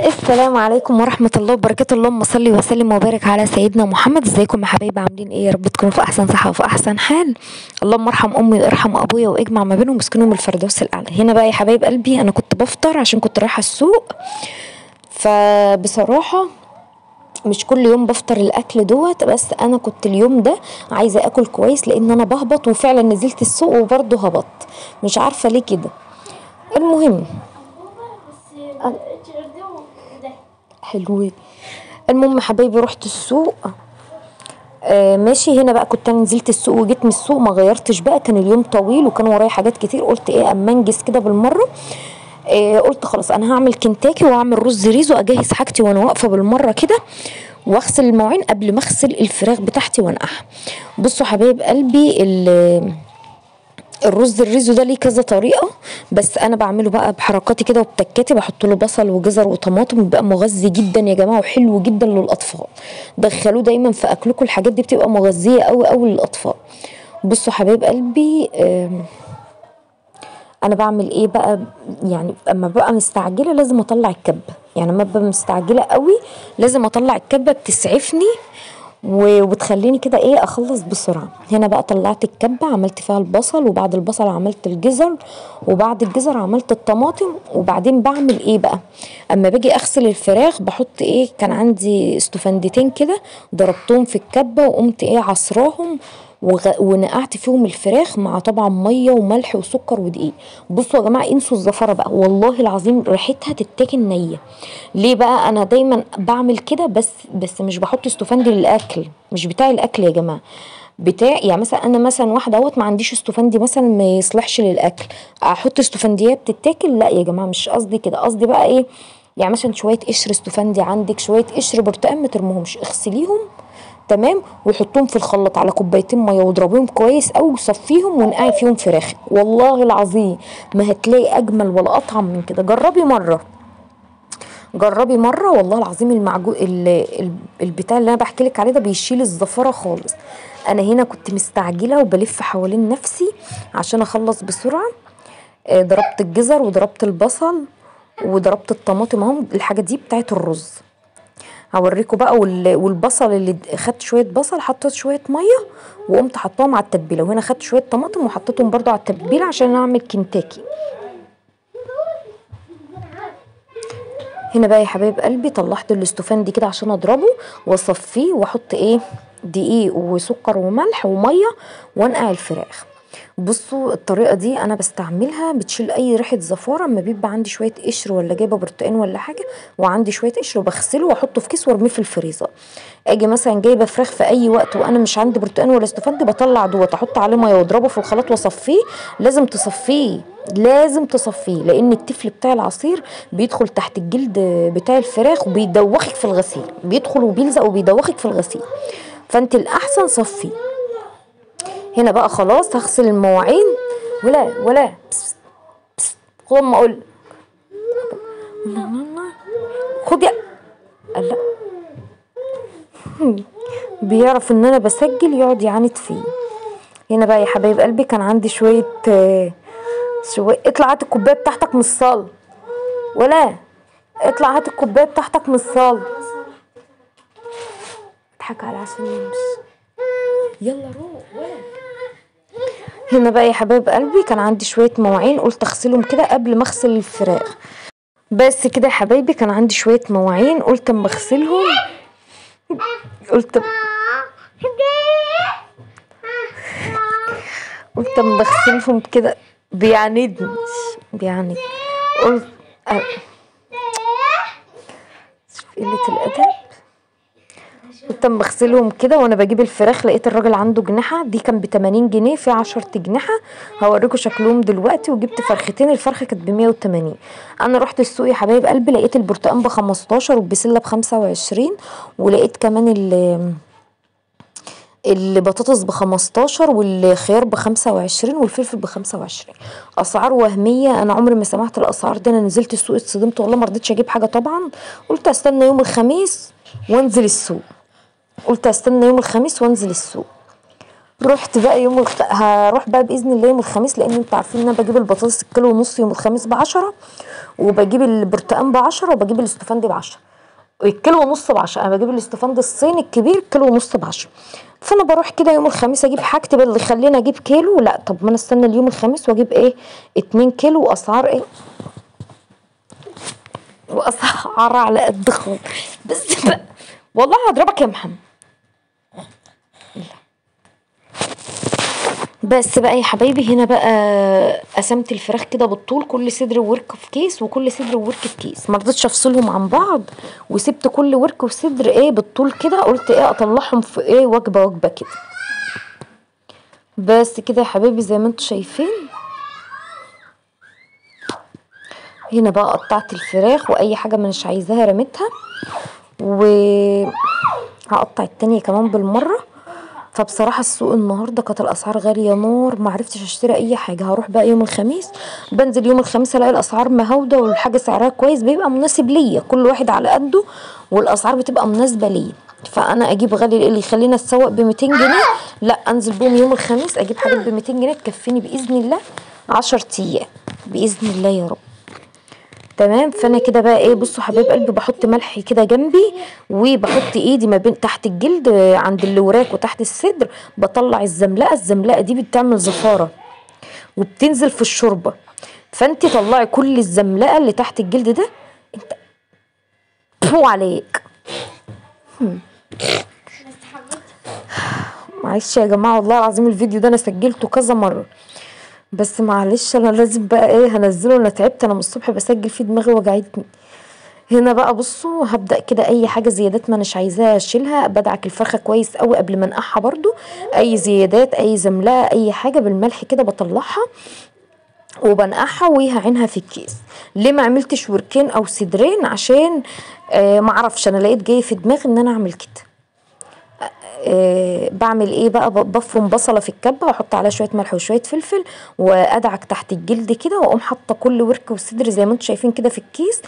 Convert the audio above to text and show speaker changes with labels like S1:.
S1: السلام عليكم ورحمة الله وبركاته. اللهم صل وسلم وبارك على سيدنا محمد. ازيكم يا حبايبي، عاملين ايه؟ يا رب تكونوا في احسن صحة وفي احسن حال. اللهم ارحم امي وارحم ابويا واجمع ما بينهم واسكنهم الفردوس الاعلى. هنا بقى يا حبايب قلبي انا كنت بفطر عشان كنت رايحة السوق، فبصراحة مش كل يوم بفطر الاكل دوت، بس انا كنت اليوم ده عايزة اكل كويس لان انا بهبط، وفعلا نزلت السوق وبرضه هبط، مش عارفة ليه كده. المهم حلوين. المهم حبايبي رحت السوق، ماشي. هنا بقى كنت انا نزلت السوق وجيت من السوق ما غيرتش بقى، كان اليوم طويل وكان ورايا حاجات كتير، قلت ايه اما انجز كده بالمرة. قلت خلاص انا هعمل كنتاكي واعمل رز ريزو، اجهز حاجتي وانا واقفة بالمرة كده، واغسل المواعين قبل ما اغسل الفراخ بتاعتي وانقعها. بصوا حبايب قلبي، الرز الريزو ده ليه كذا طريقه، بس انا بعمله بقى بحركاتي كده وبتكاتي، بحط له بصل وجزر وطماطم، بيبقى مغذي جدا يا جماعة وحلو جدا للاطفال. دخلوه دايما في اكلكم، الحاجات دي بتبقى مغذيه قوي قوي للاطفال. بصوا حبايب قلبي، انا بعمل ايه بقى؟ يعني اما ببقى مستعجلة لازم اطلع الكبه، يعني اما ببقى مستعجلة قوي لازم اطلع الكبه، بتسعفني وبتخليني كده ايه اخلص بسرعة. هنا بقى طلعت الكبه، عملت فيها البصل، وبعد البصل عملت الجزر، وبعد الجزر عملت الطماطم. وبعدين بعمل ايه بقى؟ اما باجي اغسل الفراخ بحط ايه، كان عندي استفندتين كده ضربتهم في الكبه وقمت ايه عصراهم ونقعت فيهم الفراخ مع طبعا مية وملح وسكر ودقيق. بصوا يا جماعة انسوا الزفره بقى، والله العظيم ريحتها تتاكل نيه. ليه بقى انا دايما بعمل كده؟ بس مش بحط استفندي للاكل، مش بتاع الاكل يا جماعة، بتاع يعني مثلا انا مثلا واحدة اهوت ما عنديش استفندي مثلا ما يصلحش للاكل، احط استفنديه بتتاكل؟ لا يا جماعة مش قصدي كده، قصدي بقى ايه، يعني مثلا شوية قشر استفندي عندك، شوية قشر برتقال، ما ترميهمش، اغسليهم تمام وحطهم في الخلاط على كوبايتين مية واضربيهم كويس قوي وصفيهم ونقعي فيهم فراخ. والله العظيم ما هتلاقي اجمل ولا اطعم من كده. جربي مرة، جربي مرة والله العظيم. المعجون البتاع اللي انا بحكي لك عليه ده بيشيل الزفره خالص. انا هنا كنت مستعجلة وبلف حوالين نفسي عشان اخلص بسرعة. ضربت الجزر وضربت البصل وضربت الطماطم اهم، الحاجة دي بتاعت الرز هوريكم بقى. والبصل اللي خدت شوية بصل حطيت شوية مية وقمت حطاهم على التتبيله، وهنا خدت شوية طماطم وحطيتهم برضو على التتبيله عشان اعمل كنتاكي. هنا بقى يا حبايب قلبي طلعت الاستفندي كده عشان اضربه واصفيه واحط ايه دقيق وسكر وملح ومية وانقع الفراخ. بصوا الطريقة دي انا بستعملها، بتشيل اي ريحه زفاره. اما بيبقى عندي شوية قشر ولا جايبه برتقان ولا حاجة وعندي شوية قشر وبغسله واحطه في كيس وارميه في الفريزر. اجي مثلا جايبه فراخ في اي وقت وانا مش عندي برتقان ولا استفندي، بطلع دوت احط عليه مية واضربه في الخلاط واصفيه. لازم تصفية، لازم تصفية، لان التفل بتاع العصير بيدخل تحت الجلد بتاع الفراخ وبيدوخك في الغسيل، بيدخل وبيلزق وبيدوخك في الغسيل، فانت الاحسن صفيه. هنا بقى خلاص هغسل المواعين. ولا بس بس خد ما اقول، خد يا لا، بيعرف ان انا بسجل يقعد يعاند فيه. هنا بقى يا حبايب قلبي كان عندي شوية اطلع هات الكوباية بتاعتك من الصاله، ولا اطلع هات الكوباية بتاعتك من الصاله. اضحك على عشان يمشي، يلا روح. ولا هنا بقى يا حبايب قلبي كان عندي شوية مواعين قلت اغسلهم كده قبل ما اغسل الفراخ. بس كده يا حبايبي كان عندي شوية مواعين قلت اما اغسلهم، قلت اما اغسلهم كده. بيعاندني بيعاند، قلت شوف قلة الادب. قلت اما اغسلهم كده وانا بجيب الفراخ لقيت الراجل عنده جناحه، دي كان ب 80 جنيه في 10 جناحه، هوريكم شكلهم دلوقتي. وجبت فرختين، الفرخه كانت ب 180. انا رحت السوق يا حبايب قلبي لقيت البرتقان ب 15 والبسله ب 25، ولقيت كمان البطاطس ب 15 والخيار ب 25 والفلفل ب 25. اسعار وهمية، انا عمري ما سمعت الاسعار دي. انا نزلت السوق اتصدمت والله، ما رضيتش اجيب حاجة طبعا، قلت استنى يوم الخميس وانزل السوق، قلت استنى يوم الخميس وانزل السوق. رحت بقى يوم هروح بقى باذن الله يوم الخميس، لان انتوا عارفين ان انا بجيب البطاطس الكيلو ونص يوم الخميس ب10، وبجيب البرتقان ب10، وبجيب الاستفندي ب10، الكيلو ونص ب10. انا بجيب الاستفندي الصيني الكبير كيلو ونص ب10. فانا بروح كده يوم الخميس اجيب حاجتي، اللي يخليني اجيب كيلو، لا طب ما انا استنى اليوم الخميس واجيب ايه 2 كيلو، واسعار ايه، واسعار على قد خالص. بس بقى والله هضربك يا محمد. بس بقى يا حبايبي هنا بقى قسمت الفراخ كده بالطول، كل صدر وورك في كيس وكل صدر وورك في كيس، ما رضيتش افصلهم عن بعض، وسبت كل ورك وصدر ايه بالطول كده، قلت ايه اطلعهم في ايه وجبة وجبة كده. بس كده يا حبايبي زي ما انتم شايفين. هنا بقى قطعت الفراخ، واي حاجة مش عايزاها رميتها، وهقطع التانية كمان بالمرة. فبصراحة السوق النهارده كانت الاسعار غالية نار، ما عرفتش اشتري اي حاجة. هروح بقى يوم الخميس، بنزل يوم الخميس الاقي الاسعار مهوده والحاجة سعرها كويس، بيبقى مناسب ليا، كل واحد على قده والاسعار بتبقى مناسبة ليا. فانا اجيب غالي اللي يخلينا اتسوق ب 200 جنيه، لا انزل بيهم يوم الخميس اجيب حاجات ب 200 جنيه تكفيني باذن الله 10 ايام باذن الله يا رب. تمام. فانا كده بقى ايه، بصوا حبايب قلبي، بحط ملح كده جنبي، وبحط ايدي ما بين تحت الجلد عند الوراك وتحت الصدر، بطلع الزملقه. الزملقه دي بتعمل زفاره وبتنزل في الشوربة، فانت طلعي كل الزملقه اللي تحت الجلد ده. انت فو عليك. معلش يا جماعة والله العظيم الفيديو ده انا سجلته كذا مرة، بس معلش انا لازم بقى ايه هنزله، انا تعبت، انا من الصبح بسجل فيه دماغي وجعتني. هنا بقى بصوا هبدأ كده اي حاجة زيادات ما اناش عايزاها اشيلها، بدعك الفرخه كويس قوي قبل ما انقعها برده، اي زيادات اي زملقه اي حاجة بالملح كده بطلعها وبنقعها وهعينها في الكيس. ليه ما عملتش وركين او صدرين؟ عشان معرفش، انا لقيت جاي في دماغي ان انا اعمل كده. بعمل ايه بقى، بفرم بصله في الكبه واحط عليها شوية ملح وشوية فلفل، وادعك تحت الجلد كده، واقوم حاطه كل ورك وصدر زي ما انتم شايفين كده في الكيس.